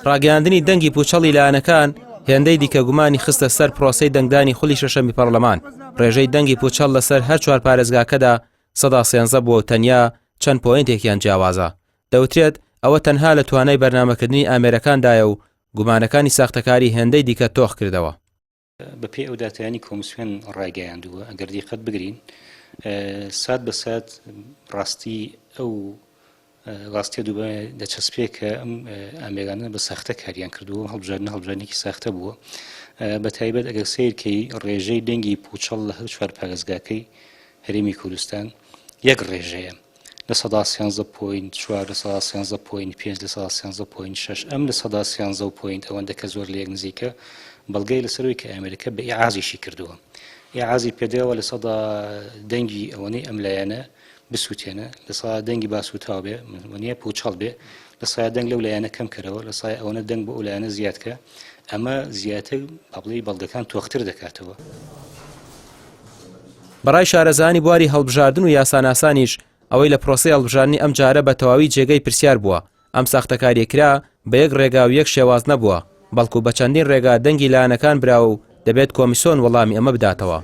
ڕاگەیاندنی دەنگی پوچەڵی لایەنەکان هێندەی دیکە گومانی خستە سەر پرۆسەی دەنگدانی خولی شەشەمی پەرلەمان، ڕێژەی دەنگی پوچەڵ لەسەر هەر چوار پارێزگاکەدا 13% بووە و تەنیا چەند پۆینتێکیان جیاوازە. دەوترێت ئەوە تەنها لە توانای بەرنامەکردنی ئامێرەکاندایە و گومانەکانی ساختەکاری هێندەی دیکە تۆخ کردەوە. بەپێی ئەو داتایانی کۆمسیۆن ڕایگەیاندووە، ئەگەر دیقەت بگرین سات بە سات ڕاستی ئەو ڕاستیە دووبارە دەچەسپێ کە ئەم ئامێرانە بە ساختە کاریان کردووە، هەڵبژاردن هەڵبژاردنێکی ساختە بووە. بە تایبەت ئەگەر سەیرکەی ڕێژەی دەنگی پوچەڵ لە هەر چوار پارێزگاکەی هەرێمی کوردستان یەک ڕێژەیە. 13.4%، 13.5%، 13.6%، ئەم 13 و point ئەوەندە کە زۆر لەیەک نزیکە، بەڵگەی لەسەر ئەوەی کە ئامێرەکە بە ئیعازیشی کردووە. ئیعازی پێدراوە لە سەدا دەنگی ئەوەنەی ئەم لایەنە بسووتێنە، لە سەدا دەنگی با سووتاو بێ، وەنیە پووچەڵ بێ، لە سەدا دەنگ لەو لایەنە کەم کەرەوە، لە سەدا ئەوەنە دەنگ بۆ ئەو لایەنە زیاد کە، ئەمە زیاتر با بڵێی بەڵگەکان تۆختر دەکاتەوە. بەڕای شارەزایانی بواری هەڵبژاردن و یاساناسانیش ئەوەی لە پرۆسەی هەڵبژاردنی ئەم جارە بە تەواوی جێگەی پرسیار بووە، ئەم ساختەکاریە کرا بە یەک ڕێگا و یەک شێواز نەبووە، بەڵکو بە چەندین ڕێگا دەنگی لایەنەکان براوە و دەبێت کۆمیسۆن وەڵامی ئەمە بداتەوە.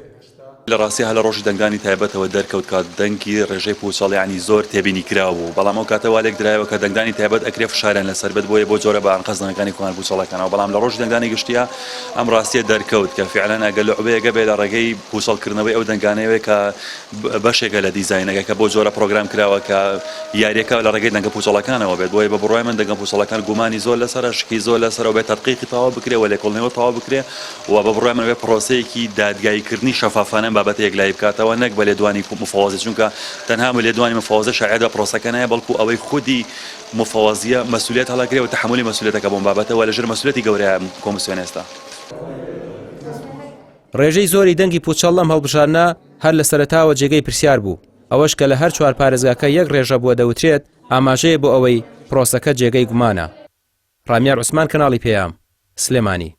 لە ڕاستیا هەر لە ڕۆژی دەنگدانی تایبەتەوە دەرکەوت کە دەنگی ڕێژەی پوچەڵ یانی زۆر تێبینی کراو بوو، بەڵام ئەو کاتە وا لێکدرایەوە کە دەنگدانی تایبەت ئەکرێ فشاریان لەسەر بێت بۆیە بۆ جۆرە بە ئانقەست دەنگەکانی خۆیان پوچەڵەکەنەوە، بەڵام لە ڕۆژی دەنگدانی گشتیا ئەم ڕاستیە دەرکەوت کە فیعلەن ئەگەر لوعبەیەکە بێ لە ڕێگەی پوچەڵ کردنەوەی ئەو دەنگانەیەوە کە بەشێکە لە دیزاینەکە کە بۆ جۆرە پرۆگرام کراوە کە یاریەکە لە ڕێگەی دەنگە پوچەڵەکانەوە بێت بۆیە بە بڕوای من دەنگە پوچەڵەکان گومانی زۆر لەسەرە شکی زۆر لەسەرەوە بێت تەدقیقی تەواو بکرێ و لێکۆڵینەوە تەواو بکرێ و بە بڕوای من ئەبێ پرۆسەیەکی دادگایی کردنی شەفافانە ئەم بابەتە یەکلایی بکاتەوە نەک بە لێدوانی مفەوەزی چونکە تەنها لێدوانی مفەوەزە شەرعیەت بە پرۆسەکە نایە بەڵکو ئەوەی خودی مفەوەزیە مەسولیەت هەڵەگرێ و تەحەمولی مەسولیەتەکە بۆم بابەتە و لەژێر مەسولیەتی گەورەیە کۆمسیۆن ئێستا. ڕێژەی زۆری دەنگی پوچەڵ لەم هەڵبژاردنە هەر لە سەرەتاوە جێگەی پرسیار بوو، ئەوەش کە لە هەر چوار پارێزگاکە یەک ڕێژە بووە دەوترێت ئاماژەیە بۆ ئەوەی پرۆسەکە جێگەی گومانە. ڕامیار عوسمان کەناڵی پەیام، سلێمانی.